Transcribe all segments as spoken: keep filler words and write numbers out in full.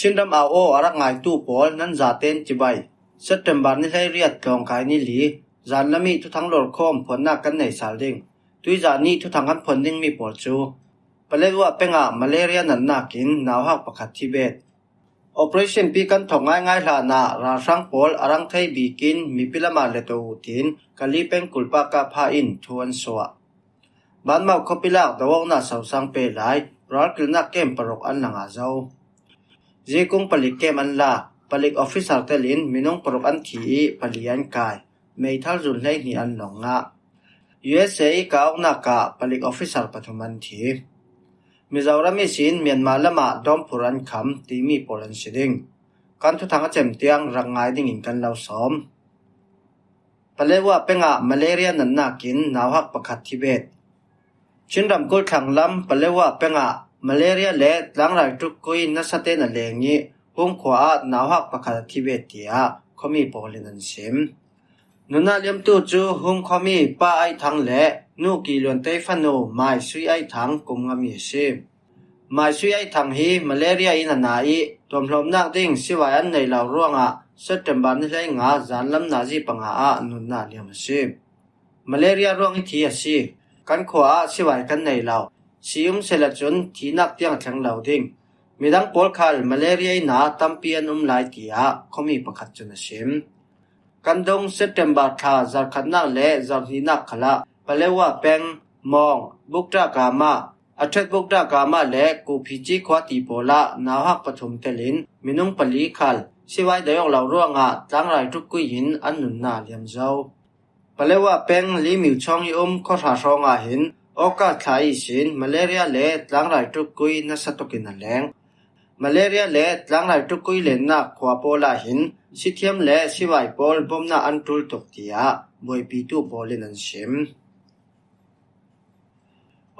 Chinram au aw a rak ngaitu pawl nan zaten cibai. September ni hleiriat tlawngkai ni li, zanlami thuthang lawrkhawm phuannak kan nei sal ding. Tuizan nih thuthang kan phuan dingmi pawl cu Paletwa pengah malaria natnak in nauhak pakhat thi bet. Operation pi kan thawk ngaingai hlanah ralhrang pawl a rang thei bikin mipi lamah let uh tiin Kali peng kulpa kap pha in thu an suah. Banmau khuapi lak dohona sosang pe lai ralkilnak kem paruk an la ngah zo. Zikung palik kem an la, palik officer telin minung paruk an thi i pali an kai, meithal zun hleihnih an lawng ngah. U S A i kauknak ah palik officer pathum an thi. Mizoram ihsin Myanmar lamah dawmphur an kham timi pawl an si ding. Kan thuthang a cem tiang rak ngai dingin kan lo sawm. Palewa pengah malaria natnak in nauhak pakhat thi bet. Chin ramkulh thlang lam Palewa pengah malaria le tlangrai tukkui nasa te na leng i Hung khua ah nauhak pakhat a thi bet, tiah khuami pawl in an sim. Nunah liamtu cu Hung khuami Pa Ai Thang le Nu Ki Luan Tei fanu Mai Sui Ai Thang kum ngami a si. Mai Sui Ai Thang hi malaria in a na i tuamhlawmnak ding sivai an nei lo ruangah September ni hleinga zanlam nazi panga ah nunah liam a si. Malaria ruang i thi a si. Kan khua ah sivai kan nei lo. Si um sehla cun thihnak tiang a thleng lo ding. Midang pawl khal malaria i na tampi an um lai, tiah khuami pakhat cun a sim. Kan dong September thla zarhkhatnak le zarhhnihnak khalah Palewa peng, Mawng, Bukta Kama, a ṭhat Bukta Kama le Kuphici khua ti pawlah nauhak pathum telin minung pali khal sivai dai awk lo ruangah tlangrai tukkui in an nunnak liam zo. Palewa peng Limiu chawng i um khuahra hrawngah hin August thla ihsin malaria le tlangrai tukkui nasa tukin a leng. Malaria le tlangrai tukkui lennak khua pawl ah hin sithiam le sivai pawl bawmhnak an ṭul tuk, tiah buaipitu pawl in an sim.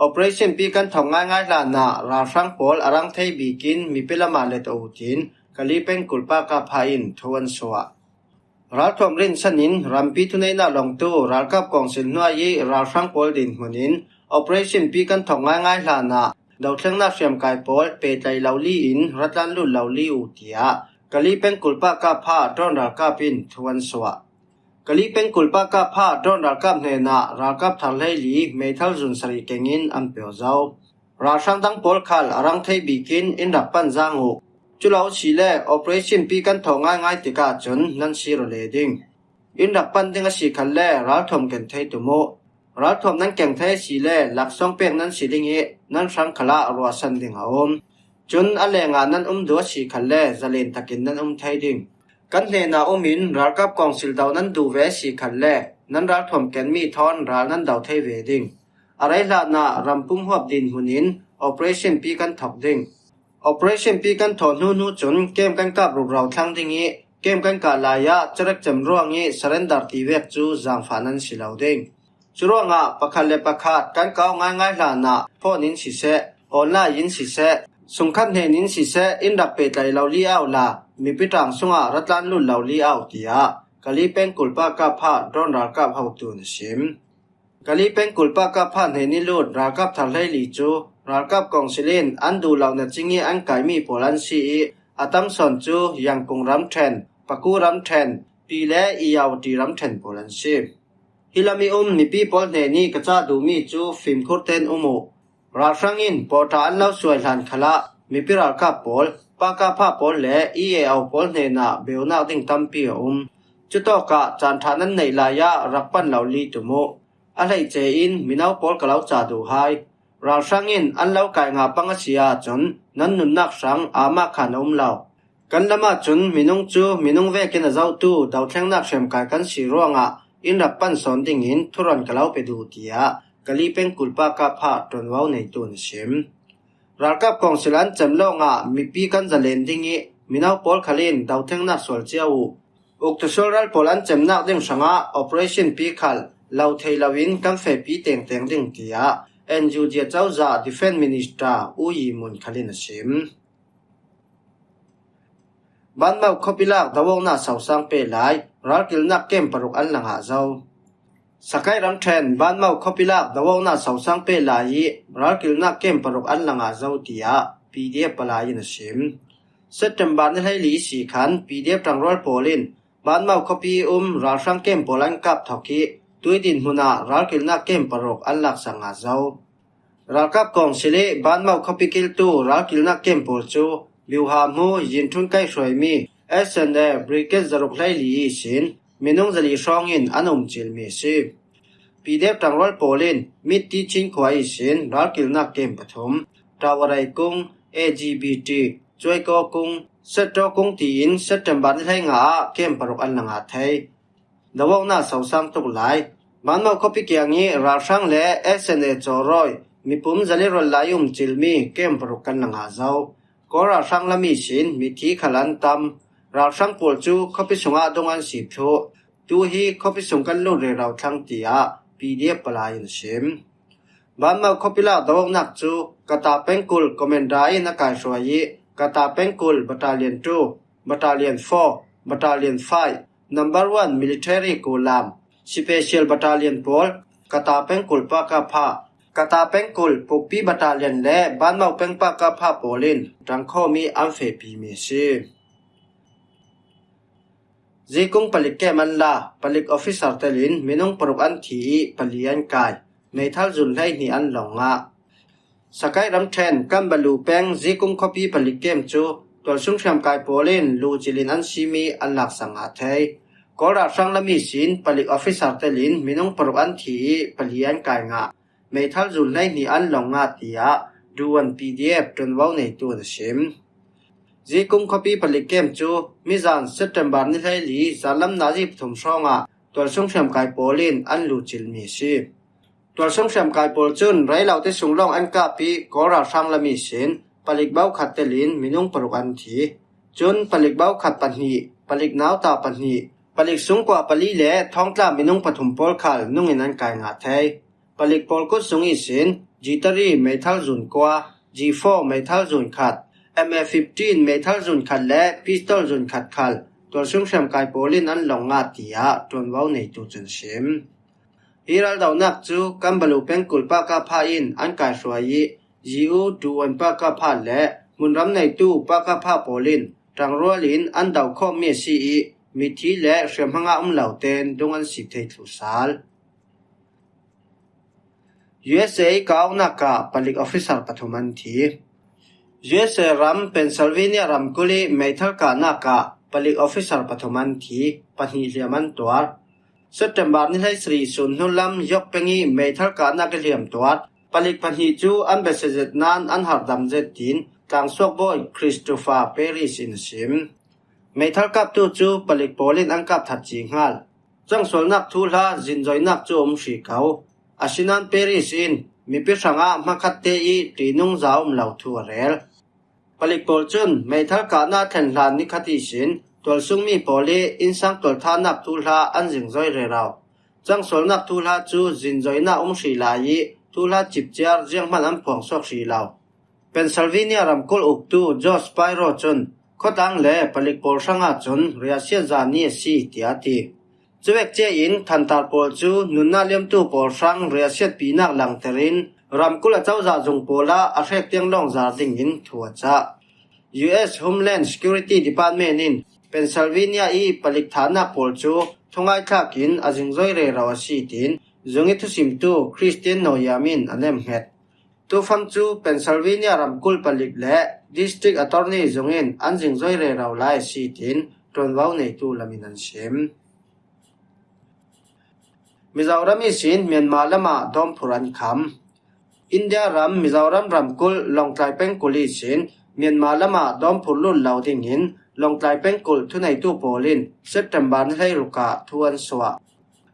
Operation pi kan thawk ngaingai hlanah ralhrang pawl a rang thei bikin mipi lamah let uh tiin Kali peng kulpa kap pha in thu an suah. Ralthuam rinsan in rampi thuneihnak lawngtu ralkap kawngsil hnuai i ralhrang pawl dinhmun in operation pi kan thawk ngaingai hlanah dothlengnak hriamkai pawl pehtlaih lo li in ratlan lut lo li uh, tiah Kali peng kulpa kap pha drone ralkap in thu an suah. Kali peng kulpa kap pha drone ralkap hnenah ralkap thar hleili meithal zun sarih kengin an pio zo. Ralhrang dang pawl khal a rang thei bikin in rak pan zang uh. Cu lo si le operation pi kan thawk ngaingai tikah cun nan si rawle ding. In rak pan ding a si khalle ralthuam ken thei tum uh. Ralthuam nan keng thei a si le laksawng pek nan si ding i nan hrang khalah ruahsan ding a um. Cun a lengah nan um duh a si khalle zalen takin nan um thei ding. Kan hnenah um in ralkap kawngsil do nan duh ve a si khalle nan ralthuam kenmi thawn ral nan do thei ve ding. A rei hlanah rampum huap dinhmun in operation pi kan thawk ding. Operation pi kan thawh hnu hnu cun kem kan kap rukro thlang ding i kem kan kah lai ah carek cem ruang i surrender ti vek cu zaangfah nan si lo ding. Curuangah pakhat le pakhat kan kau ngaingai hlanah phone in siseh, online in siseh, sungkhat hnen in siseh in rak pehtlaih lo li au la mipi ṭang sungah ratlan lut lo li au, tiah Kali peng kulpa kap pha drone ralkap hotu na sim. Kali peng kulpa kap pha hnen i lut ralkap thar hleili cu ralkap kawngsil in an duh lo na cing i an kaimi pawl an si i a tam sawn cu Yangkung ramṭhen, Paku ramṭhen, Pi le Iyawati ramṭhen pawl an si. Hi lam i um mipi pawl hnen i ka cah duhmi cu fimkhur tein um uh. Ralhrang in pawṭa an lo suai hlan khalah mipi ralkap pawl, pa kap pha pawl le E A O pawl hnenah beunak ding tampi a um. Cutawkah caan ṭha nan neih lai ah rak pan lo li tum uh. A hleice in mino pawl ka lo ca duh hai. Ralhrang in an lo kai ngah pang a si ahcun nan nunnak hrang aamah khan a um lo. Kan lam ahcun minung cu minung vekin a zohtu dothlengnak hriamkai kan si ruangah in rak pan sawn dingin thuron ka lo pe duh, tiah Kali peng kulpa kap pha ṭuanvo neitu na sim. Ralkap kawngsil an cem lawngah mipi kan zalen ding i mino pawl khal in dothlengnak sual cio uh. Uktu sual ral pawl an cemnak ding hrangah operation pi khal lo thei loin kan fehpi tengteng ding, tiah N U G cozah Defence Minister U Yi Mun khal in a sim. Banmau khuapi lak dohona sosang pe lai ralkilnak kem paruk an la ngah zo. Sakai ramṭhen Banmau khuapi lak dohona sosang pe lai i ralkilnak kem paruk an la ngah zo, tiah P D F palai in a sim. September ni hleili si khan P D F ṭangrual pawl in Banmau khuapi um ralhrang kem pawl an kap thawk ih tui dinhmunah ralkilhnak kem paruk an laksak ngah zo. Ralkap kawngsil ih Banmau khuapi kiltu ralkilhnak kem pawl cu biuha hmu Yinthun kaihhruaimi S N A Brigade zaruk hleili ihsin minung zali hrawngin an umcilmi a si. P D F ṭangrual pawl in Mitti Chin khua ihsin ralkilhnak kem pathum, Tawarai kung, A G B T, Cuaikaw kung, Setto kung tiin September ni hleinga ah kem paruk an la ngah thei. Dawawknak sosang tuk lai. Banmau khuapi kiangih ralhrang le S N A cawrawi mipum zali rual lai umcilmi kem paruk kan la ngah zo. Kawl ralhrang lam ihsin mithi khal an tam. Ralhrang pawl cu khuapi sungah dung an sip thluh. Tu hi khuapi sung kan lut rero thlang, tiah P D F palai in a sim. Banmau khuapi lak dawawknak cu Kata pengkulh commander in a kaihruai ih Kata pengkulh Battalion two, Battalion four, Battalion five, Number one Military Kulam, Special Battalion pawl, Kata pengkulh Pakapha, Kata pengkulh Pukpi Battalion le Banmau peng Pakapha pawl in ṭangkhawm ih an fehpimi a si. Zikung palik kem an la, palik officer telin minung paruk an thi ih pali an kai, meithal zun hleihnih an lawng ngah. Sakai ramṭhen Kambalu peng Zikung khuapi palik kem cu tualsung hriamkai pawl in luhcilh in an sim ih an laksak ngah thei. Kawl ralhrang lam ihsin palik officer telin minung paruk an thi ih pali an kai ngah, meithal zun hleihnih an lawng ngah, tiah Duwan P D F ṭuanvo neitu in a sim. Zikung khuapi palik kem cu mizan September ni hleili zanlam nazi pathum hrawngah tualsung hriamkai pawl in an luhcilhmi a si. Tualsung hriamkai pawl cun reilote sung lawng an kap ih Kawl ralhrang lam ihsin palik bo khat telin minung paruk an thi. Cun palik bo khat pahnih, palik nauta pahnih, palik sungkua pali le thawngtla minung pathum pawl khal nungin an kai ngah thei. Palik pawl kut sung ihsin G three meithal zun kua, G four meithal zun khat, M A fifteen meithal zun khat le pistol zun khat khal tualsung hriamkai pawl in an lawng ngah, tiah ṭuanvo neitu cun a sim. Hi raldohnak cu Kambalu pengkulh Pakapha in an kaihruai ih Ziu Duwan Pakapha le hmunram neitu Pakapha pawl in ṭangrual in an dokhawmmi a si ih mithi le hriamhma ngah um lo tein dung an sip thei thluh sal. U S A ih kah awknak ah palik officer pathum an thi. U S A ram Pennsylvania ramkulh ih meithal kahnak ah palik officer pathum an thi, pahnih hliam an tuar. September ni hleisarih sun hnulam York peng ih meithal kahnak ih hliam tuar palik pahnih cu an besia zet nain an harhdam zet, tiin tlangsuak bawi Christopher Paris in a sim. Meithal kaptu cu palik pawl in an kap that ci hngal. Cangsualnak thuhla zinzoinak cu a um hrih ko. Asinain Paris in mipi hrangah hmakhatte ih ṭihnung za a um lo thu a rel. Palik pawl cun meithal kahnak thlen hlan nikhat ihsin tualsungmi pawl ih innsang tualthanak thuhla an zingzoi rero. Cangsualnak thuhla cu zinzoinak um hrih lai ih thuhla cipciar zianghman an phuangsuak hrih lo. Pennsylvania ramkulh uktu Joe Spiro cun khuatang le palik pawl hrangah cun riahsiat zani a si, tiah a ti. Cuvek cia in thantar pawl cu nunnak liamtu pawl hrang riahsiatpinak langter in ramkulh acozah zung pawl ah a hrek tiang lawng zar dingin thu a cah. U S Homeland Security Department in Pennsylvania ih palik thahnak pawl cu thungaihthlak in a zingzoi rero a si, tiin zung ih thusimtu Christian Noyam in a nemhnget. Tufang cu Pennsylvania ramkulh palik le District Attorney zung in an zingzoi rero lai a si, tiin ṭuanvo neitu lam in an sim. Mizoram ihsin Myanmar lamah dawmphur an kham. India ram Mizoram ramkulh Lawngtlai pengkulh ihsin Myanmar lamah dawmphur lut lo dingin Lawngtlai pengkulh thuneitu pawl in September ni hleiruk ah thu an suah.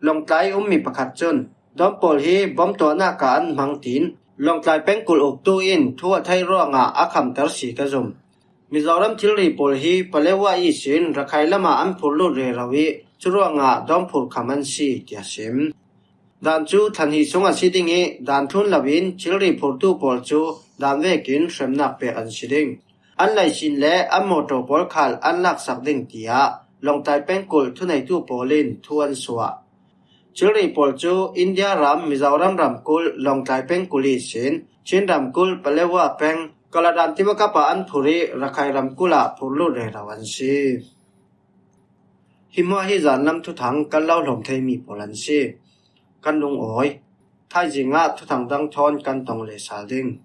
Lawngtlai ummi pakhat cun dawm pawl hi bom tuahnak ah an hmang, tiin Lawngtlai pengkulh uktu in thu a theih ruangah a khamter si ka zum. Mizoram thilri pawl hi Paletwa ihsin Rakhine lamah an phurlut rero ih curuangah dawmphur kham an si, tiah sim. Dan cu thla hnih sung a si ding ih dan thlun loin thilri phurtu pawl cu dan vekin hremnak pek an si ding. An laisin le an mawṭaw pawl khal an laksak ding, tiah Lawngtlai pengkulh thuneitu pawl in thu an suah. Thilri pawl cu India ram Mizoram ramkulh Lawngtlai pengkulh ihsin Chin ramkulh Paletwa peng Kaladan Timakapa an phur ih Rakhine ramkulh ah phurlut rero an si. Hi hmuah hi zanlam thuthang kan lo hlawm thei mi pawl an si. Kan lungawi. Thaizing ah thuthang dang thawn kan tong leh sal ding.